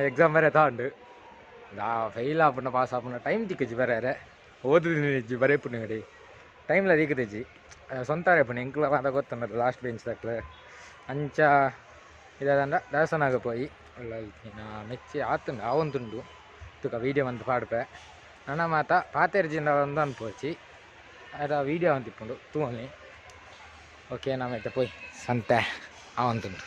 Exam ಬರೆ ತಾಂಡು ದಾ ಫೈಲ್ ಆಪುಂಡ ಪಾಸ್ ಆಪುಂಡ ಟೈಮ್ ತಿಕ್ಕುಜಿ ಬರೆರೆ ಓದುದಿಜ್ಜಿ ಬರೆಪುಂಡು ಗಡಿ ಟೈಮ್ಲ ತಿಕ್ಕುದಿಜ್ಜಿ ಸ್ವಂತ ರೇಪುಂಡು ಎಂಕ್ಲ ಮಾತ ಗೊತ್ತುಂಡಲ್ಲ ಲಾಸ್ಟ್ ಬೆಂಚ್ ದಕ್ಲೆ ಅಂಚ ಇದಾದಂಡ ದೇವಸ್ಥಾನಗ್ ಪೋಯಿ ಮೆಚ್ಚಿ ಆತುಂಡು ಆವೊಂದುಂಡು ತುಕ ವೀಡಿಯೋ ಮಂತ್ ಪಾಡ್ಪೆ ನನ ಮಾತ ಪಾತೆರ್ಜಿಂಡ ಒಂದು ಅನ್ಪೋಚಿ ಅದ ವೀಡಿಯೋ ಅಂತಿಪ್ಪುಂಡು ತೂವೊಲಿ ಓಕೆ ನಮ ಇತ್ತೆ ಪೋಯಿ ಸಂತೆ ಆವೊಂದುಂಡು.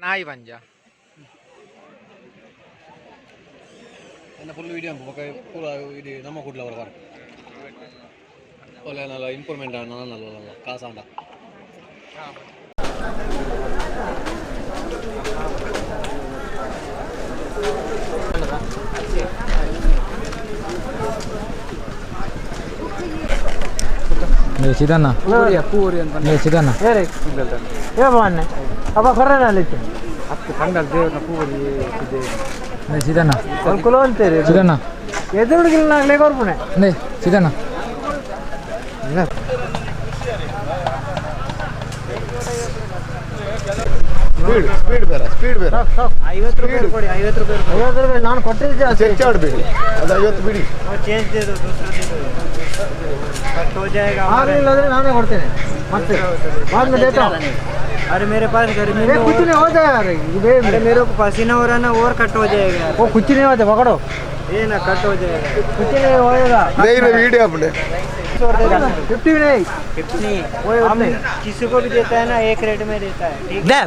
ನಾಯಿ ಪಂಜ ನನ್ನ ಫುಲ್ ವೀಡಿಯೋ ಪೂರ ಇಡೀ ನಮ್ಮ ಕೂಡಲ ಅವರ ಬರ ಒಳ್ಳೆ ನಲ್ಲ ಇಂಪ್ರೂವ್ಮೆಂಟ್ ಆಂಡ ನಲ್ಲ ಕಾಸಾಂಡ. ಸಿದಣ್ಣ ಸಿದಣ್ಣ ಸಿದಣ್ಣ ಸಿದಣ್ಣ ಸಿದಣ್ಣ. ಸ್ಪೀಡ್ ಬೇಡ, ಸ್ಪೀಡ್ ಬೇಡ. 50 ರೂಪಾಯಿ ಕೊಡಿ, 50 ರೂಪಾಯಿ. 50 ರೂಪಾಯಿ ನಾನು ಕೊಟ್ಟಿದ್ದೆ. ಚರ್ಚೆ ಆಡಬೇಡಿ, ಅದು 50 ಬಿಡಿ. ಚೇಂಜ್ they ದೋ, ದೂಸರಾ they ದೋ. ಕಟ್ ಹೋ ಜಾಯೇಗಾ. ಆಗಲಿಲ್ಲ ಅಂದ್ರೆ ನಾನೇ ಕೊಡ್ತೇನೆ ಮತ್ತೆ बाद में देता हूँ। अरे मेरे पास गर्मी ए, में कुछ नहीं होता यार। अरे मेरे को पसीना हो रहा ना, और कट हो जाएगा यार। वो कुछ नहीं होता, पकड़ो। ये ना कट हो जाएगा। कुछ नहीं होएगा। नहीं वीडियो अपने 50 नहीं। कितनी हम किसी को भी देता है ना, एक रेट में देता है, ठीक है?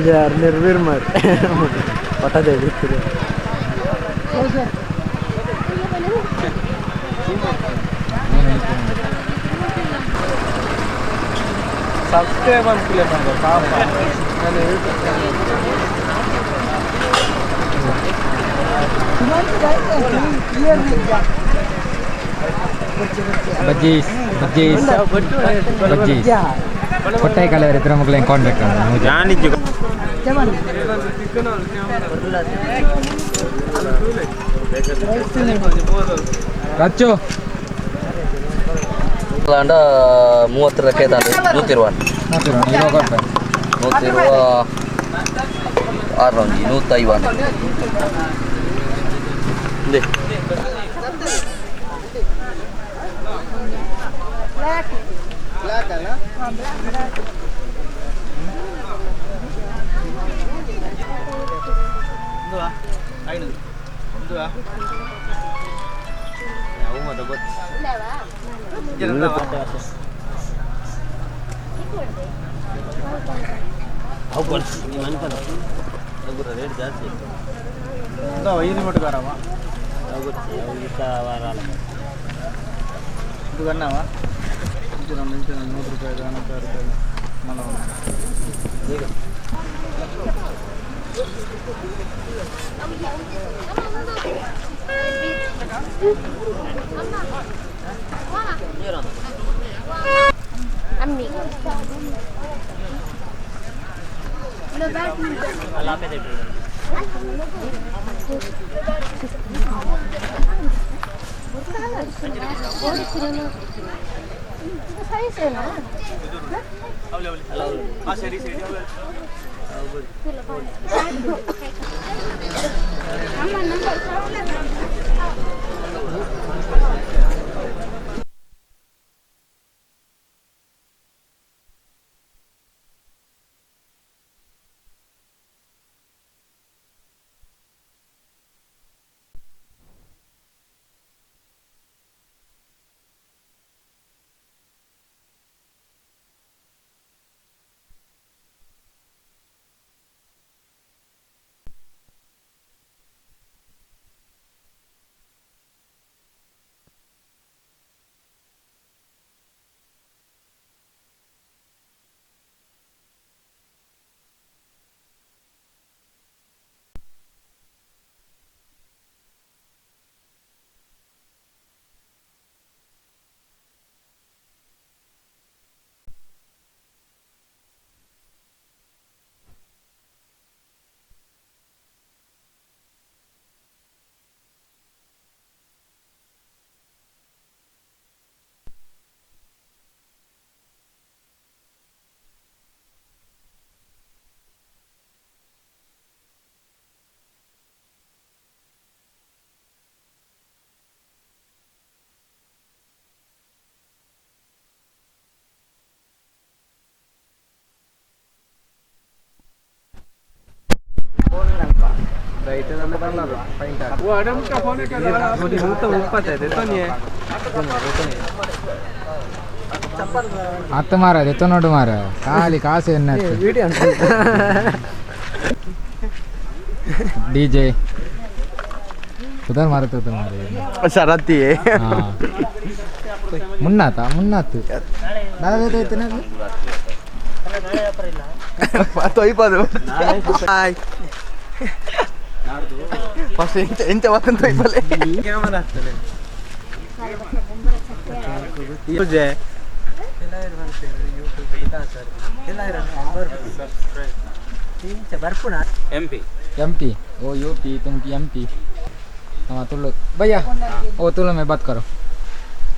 यार निर्वीर मर पता दे ಸಬ್ಸ್ಕ್ರೈಬ್ ಅನ್ಕೂಲ. ಬಜ್ಜೀಸ್ ಬಜ್ಜೀಸ್ ಬಜ್ಜೀಸ್ ಕೊಟ್ಟಾಯಿ ಕಲೆಯವರು ಇದ್ರೆ ಮಕ್ಕಳು ಕಾಂಟ್ಯಾಕ್ಟ್. ರಚ್ಚು ಅಂಡ 30 ರಕ್ಕೆ 120. 120. 120 ಆರು ಒಂಜಿ 150. ಅಮ್ಮಿ. ಅತ್ತ ಮಾರ ಎತ್ತ ನೋಡು ಮಾರ ಖಾಲಿ ಕಾಸು ಎನ್ನ ಡಿ ಜೆ ಉದಾರ್ ಮಾರತ್ತ ಮಾರ ಸರತಿ ಮುನ್ನಾತ ಮುನ್ನಾತು ತೊಯ್ಪದು ಫಸ್ಟ್ ಎಂಚ ಎಂಚ ಬತ್ತಂತ ತೊಯ್ಪಲೆ M P M P O U P तुम की एम पी हाँ तुलु भैया ओ तुलु में बात करो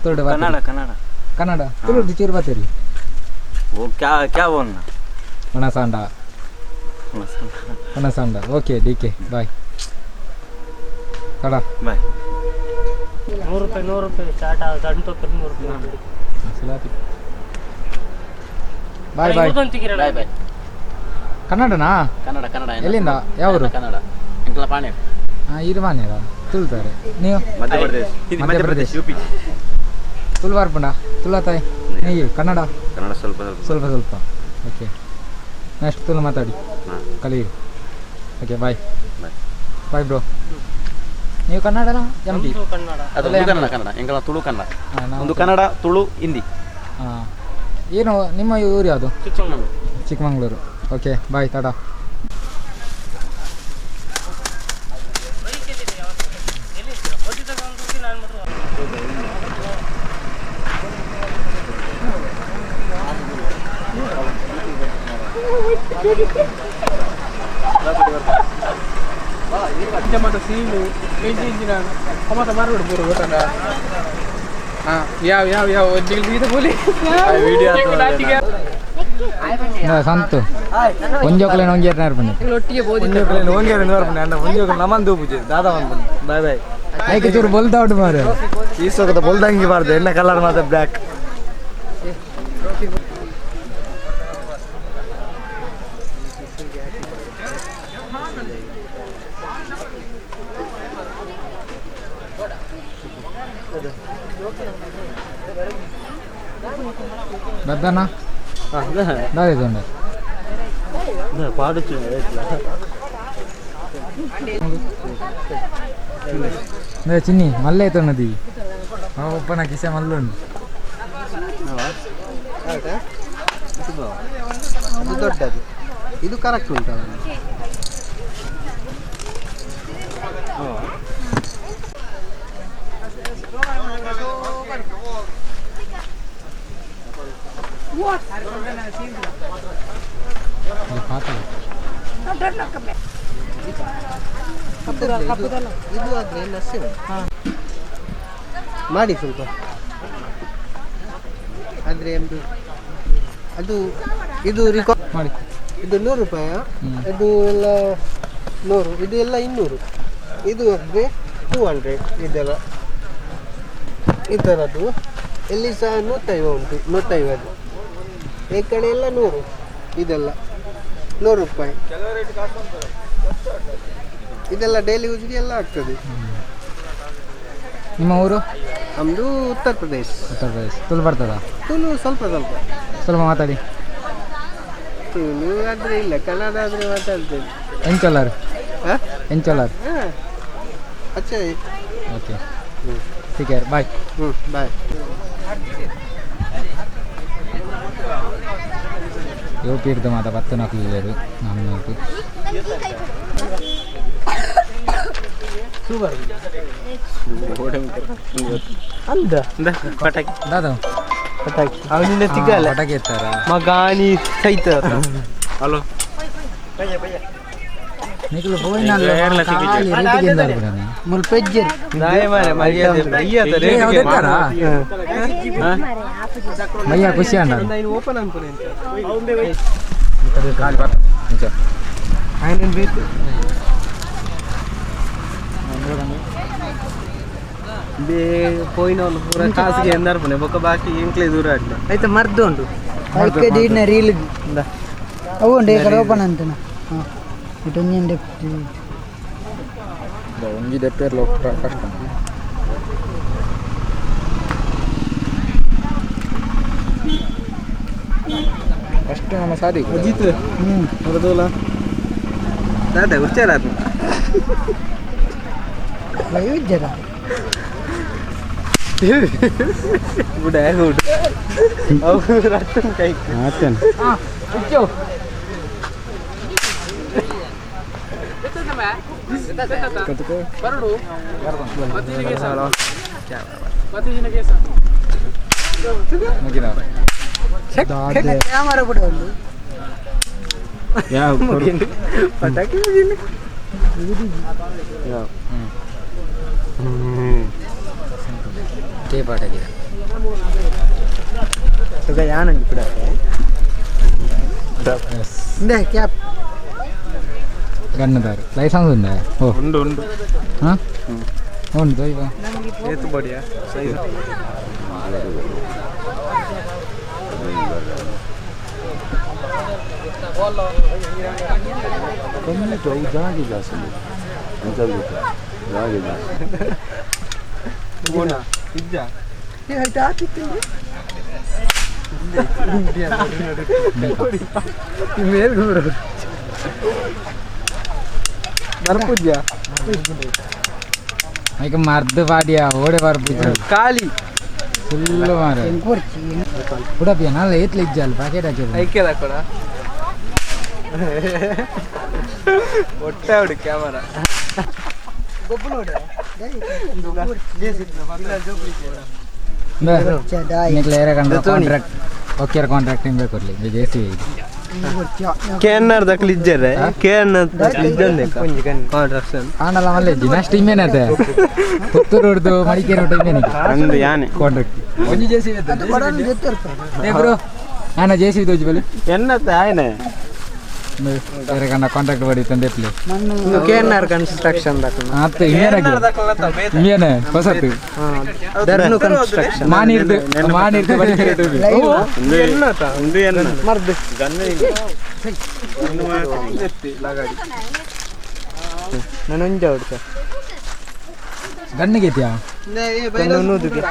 तुलु बात ಕನ್ನಡ ಕನ್ನಡ कन्नड़ तुलु चूर बात करी वो क्या क्या बोलना ಮನಸಾಂಡ ಮನಸಾಂಡ okay D K bye ತಡ ಬಾಯ್ 100 ರೂಪಾಯಿ 100 ರೂಪಾಯಿ ಸ್ಟಾರ್ಟ್ ಆಗುತ್ತೆ ಅಂಟು 100 ರೂಪಾಯಿ. Bye bye. Bye bye. ಕನ್ನಡನಾ? ಕನ್ನಡ ಕನ್ನಡ. ಎಲ್ಲಿಂದ, ಯಾವ ಊರು? ಕನ್ನಡ ಎಂಕಲ ಪಾಣೆ. ಹಾಂ ಇರ್ಮಾನೇರಾ ತುಳ್ತಾರೆ ನೀವು? ಮಧ್ಯಪ್ರದೇಶ. ಮಧ್ಯಪ್ರದೇಶ, ತುಳು ಬರ್ಪುಂಡ ತುಳ ತಾಯಿ ನೀವು ಕನ್ನಡ? ಕನ್ನಡ ಸ್ವಲ್ಪ ಸ್ವಲ್ಪ. ಸ್ವಲ್ಪ ಸ್ವಲ್ಪ. ಓಕೆ, ನೆಕ್ಸ್ಟ್ ತುಳು ಮಾತಾಡಿ ಕಲಿಯಿರಿ. Okay, bye. Bye. Bye bro. ನೀವು ಕನ್ನಡನಾ ಎಂ ಪಿ? ಕನ್ನಡ. ಅದು ಒಂದು ಕನ್ನಡ ಕನ್ನಡ ಎಂಕಲ ತುಳು ಕನ್ನಡ. ಒಂದು ಕನ್ನಡ ತುಳು ಹಿಂದಿ. ಹಾಂ, ಏನು ನಿಮ್ಮ ಊರು ಯಾವುದು? ಚಿಕ್ಕಮಗಳೂರು. ಚಿಕ್ಕಮಂಗ್ಳೂರು. Okay, bye, tata. ಸಂತು ಒಂಜೋಕ್ಲೇನ ಒಂಜೇರ್ನ ಇರ್ಪುಂಡು. Bye bye. ಐಕೆ ಚೂರು ಬೊಲ್ದ ಔಟ್ ಮಾರೆ. ಈ ಸೊಗದ ಬೊಲ್ದಂಗಿ ಬಾರ್ದು ಎಣ್ಣೆ ಕಲರ್ ಮಾತ್ರ ಬ್ಲ್ಯಾಕ್. ಬದ್ದನ ದಾದ ಚಿನ್ನಿ ಮಲ್ಲೆ ಐತೊನ್ನದಿ ಒಪ್ಪನ ಕಿಸೆ ಮಲ್ಲುಂಡು. ಅದು ದೊಡ್ಡದು, ಇದು ಕರೆಕ್ಟ್ ಉಂಟು. ಇದು ಪಾತ. ಇದು ಆದರೆ ಮಾಡಿ ಸ್ವಲ್ಪ ಆದರೆ ಒಂದು ಅದು ಇದು ರಿಕಾ ಮಾಡಿ. ಇದು 100 ರೂಪಾಯಿ. ಇದು ಎಲ್ಲ 100, ಇದು ಎಲ್ಲ 200, ಇದು ಆದರೆ 200. ಇದೆಲ್ಲ ಈ ಥರದ್ದು ಎಲ್ಲಿ ಸಹ 150 ಉಂಟು, 150. ಈ ಕಡೆ ಎಲ್ಲ 100, ಇದೆಲ್ಲ 100 ರೂಪಾಯಿ. ಇದೆಲ್ಲ ಡೈಲಿ ಯೂಸ್ಗೆ ಎಲ್ಲ ಆಗ್ತದೆ. ನಿಮ್ಮ ಊರು? ನಮ್ಮದು ಉತ್ತರ ಪ್ರದೇಶ್. ಉತ್ತರ ಪ್ರದೇಶ್. ತುಳು ಬರ್ತದಾ? ತುಳು ಸ್ವಲ್ಪ ಸ್ವಲ್ಪ. ಸ್ವಲ್ಪ ಮಾತಾಡಿ. ತುಳು ಆದರೆ ಇಲ್ಲ, ಕನ್ನಡ ಆದರೆ ಮಾತಾಡ್ತೇನೆ. ಎಂಚೊಲ್ಲಾರು? ಹಾಂ. ಎಂಚೊಲ್ಲಾರು? ಹಾಂ, ಅಚ್ಚಾ. ಓಕೆ, ठीक है, ಬಾಯ್. ಹ್ಞೂ, ಬಾಯ್. ಯು ಪಿ ಇಡ್ದು ಮಾತ ಪತ್ತು ನಕ್ಲು ನಮ್ಮದು. ಅಂದ. ಪಟಾಕಿ ದಾದ. ಪಟಾಕಿ ಅವನಿಂದ ಸಿಗಲ್ಲ. ಪಟಾಕಿ ಇರ್ತಾರ. ಮಗಾನಿ ಸೈತ. ಹಲೋ. ನಿಕ್ಲು ಪೋಯಿನಲ್ಲ ಖಾಲಿ ರೇಟಿಗೆ ಎಂದಾರು ಬಿಡನೆ. ಮುಲ್ಪೆಜ್ಜೆ. ಏ, ಅವ್ರು ಇರ್ತಾರಾ? ಭಯ್ಯ ಖುಷಿ ಅಂಡ. ಓಪನ್ ಅನ್ಪುನೆ. ಖಾಲಿ ಪತ್ತು ನಿಜ. ಬೇಕು. ಪೋಯಿನ ಪೂರ ಕಾಸಿಗೆ ಎಂದಾರ್ಪುನೆ ಬೊಕ್ಕ ಬಾಕಿ ಎಂಕ್ಲೆ ದೂರ ಆಡ್ಲೆ. ಆಯ್ತಾ, ಮರ್ದು ಉಂಟು ರೀಲ್ ಅವು ಉಂಟು. ಈ ಕಡೆ ಓಪನ್ ಅಂತನ. ಹಾಂ, ಇಟೊಂಜಿ. ಒಂಜಿ ದೆಪ್ಪೇರ್ ಲೋಕ ಕಷ್ಟ. ಫಸ್ಟ್ ನಮ್ಮ ಸಾದಿ ಅಜಿತ್ ಬರದೋಲ ದಾದಾ ಉಚ್ಚಾರ ವಯೋಜ್ಯರ ಬುಡ ಹುಡ್ ಅವು ರಟ್ಟನ್ ಕೈ ಆತೇನೆ. ಕ್ಯಾಮರಾ ಕೂಡ ಒಂದು ಪಟಾಕಿ ಮುಗಿನ. ಟೇ ಪಾಟಾಗಿದೆ. ಸುಗ ಯಾನಂಜಿ ಬಿಡಕ್ಕೆ. ಇಂದೇ ಕ್ಯಾಪ್. ಗನ್ನದಾರು ಲೈಸೆನ್ಸ್ ಉಂಟಾ? ಓ ಉಂಡು ಉಂಡು. ಹಾಂ, ಉಂಟು ಇವ. ಏತು ಬಡಿಯಾ ಸೈಜ್? ಕಮ್ಮಿ ಅವು ಜಾಗೆ ಜಾಸ್ತಿ ಎಂತ ಜಾಗೆ ಜಾಸ್ತಿ. ಬೋಣ ಇಜ್ಜ. ಏ ಆಯ್ತು ಆತಿತ್ತು. ಮೇಲ್ ಗುರು ಬರ್ಪುಜ್ಜ. ಐಕ ಮರ್ದು ಪಾಡಿಯ ಓಡೆ ಬರ್ಪುಜ. ಖಾಲಿ. ಫುಲ್ ಮಾರ ಉಡಪಿಯ ನಾಳೆ ಏತ್ಲ ಇಜ್ಜಾಲ್ ಪ್ಯಾಕೆಟ್ ಹಾಕಿದ್ರು. ಐಕ್ಯದ ಕೊಡ ಒಟ್ಟೆ ಹುಡು ಕ್ಯಾಮರಾ. ನಿಕ್ಲೆ ಏರ ಕಂಡ contract okay contract ನಿಂಬೆ ಕೊಡ್ಲಿ J C KNR ದಕ್ಲು ಇಜ್ಜರೆ KNR ಇಜ್ಜಂದೆ contraction ಆಂಡಲ ಮಲ್ಲೆ ಇಜ್ಜಿ ನೆಕ್ಸ್ಟ್ ಇಮ್ಮೇನತೆ ಪುತ್ತೂರು ಹಿಡ್ದು ಮಡಿಕೇರಿ ಹೊಟ್ಟು ಇಮ್ಮೇನಿಗೆ ಅಂದು ಯಾನೆ ಕಾಂಟ್ರಾಕ್ಟ್ ಒಂಜಿ ಜೆ ಸಿ ಏ ಬ್ರೋ ನಾನು ಜೆ ಸಿ ತೋಜಿ ಬಲಿ. ಎನ್ನತ್ತೆ ಆಯ್ನೆ. ಬೇರೆ ಕಂಡ ಕಾಂಟ್ರಾಕ್ಟ್ ಬಡಿ ತಂದೆ ಪ್ಲೇ. KNR construction ದಕ್ಲು. ಆತ ಇಮ್ಮೇನ ಇಮ್ಮೇನೆ ಹೊಸತು. ಧರ್ನು ಕನ್ಸ್ಟ್ರಕ್ಷನ್. ಮಾನಿರ್ದು ಮಾನಿರ್ದು ಮಡಿಕೇರಿ ಹೊಟ್ಟು. ಒಂದು ಒಂದು ಎನ್ನ ಮರ್ದು ನಾನು ಒಂಜ ಹುಡ್ಕ. ಗಣ್ಣಿಗೆತ್ಯಾ? ನೂದುಗೆ.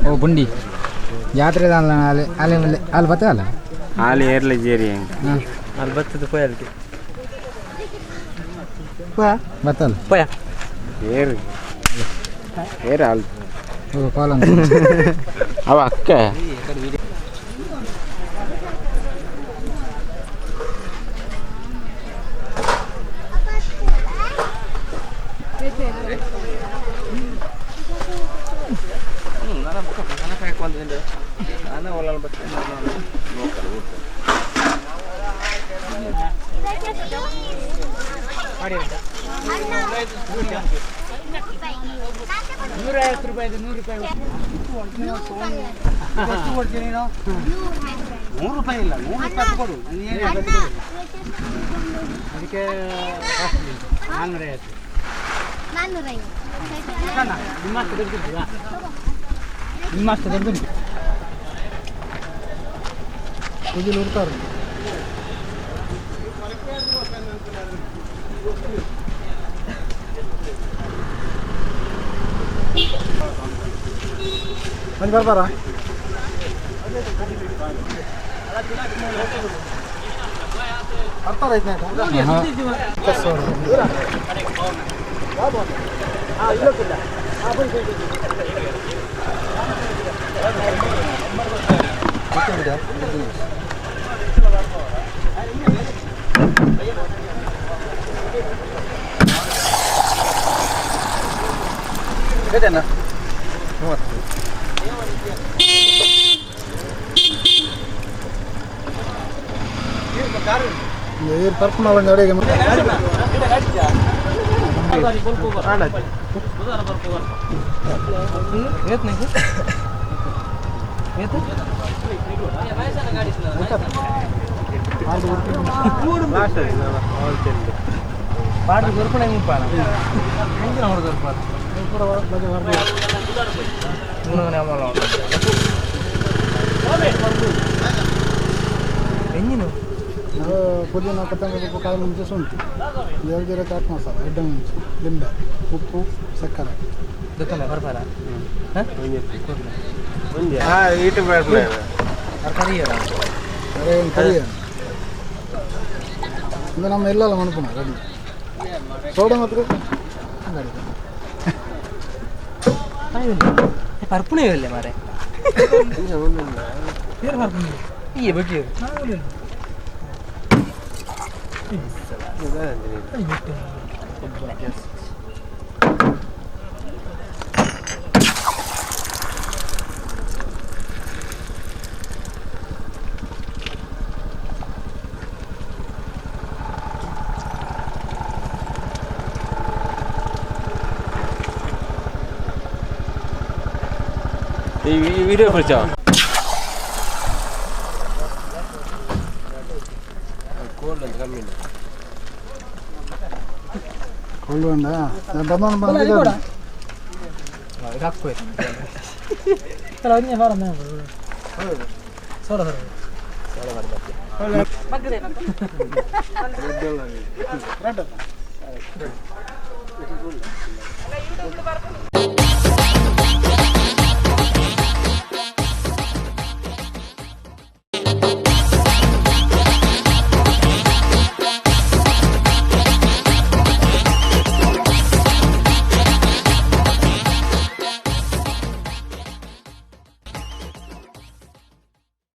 ಓ ಬುಂಡಿ ಜಾತ್ರೆ ದಾನ್ಲ ಅಲ್ಲಿ ಅಲ್ಲಿ ಅಲ್ಲಿ ಬತ್ತಲ್ಲ. ಆಲಿ ಏರ್ಲೆ ಜೇರಿ ಹೆಂಗ. ಹಾಂ. ಅಲ್ಲಿ ಬತ್ತದ ಪೋಯಲ್ಗೆ. ಬತ್ತಲ್ಲ. ಪೋಯ. ಏರು ಏರು ಆಲ್. ಓ ಕಾಲ್ ಅವ ಅಕ್ಕ. ಅದಕ್ಕೆ 450. ನಿಮ್ಮಷ್ಟು ದೊಡ್ಡ ಮಂದಿ ಬರ್ಬಾರ. ಬರ್ತಾರ ಪರ್ಫಾರ್ಮ್ ಅಡಿಗೆ. ಪೂರ ಬಗೆ ಬರ್ಬೋದು. ಅದು ಪುದೀನ, ಕೊತ್ತಂಬರಿ ಸೊಪ್ಪು, ಕಾಯಿ ಮುಂಚೆ, ಶುಂಠಿ, ಜೀರ, ಚಾಟ್ ಮಸಾಲ, ಎಡ್ಡೆ ಮೆಣಸು, ಲಿಂಬೆ, ಉಪ್ಪು, ಸಕ್ಕರೆ. ಅರೆ ಕರಿಯ ಇದು ನಮ್ಮ ಎಲ್ಲಲ್ಲ ಮನ್ಪುನ ರೆಡಿ ಸೋಡಾ ಮಾತ್ರ. ಪರ್ಪುಣೆ ಇಲ್ಲೇ ಮಾರೆ. ಈ ಬಗ್ಗೆ. ವಿಡಿಯೋ ಪರಿಚಯ. ಕೊಳ್ಳು ಬಂದ ಬಂದ.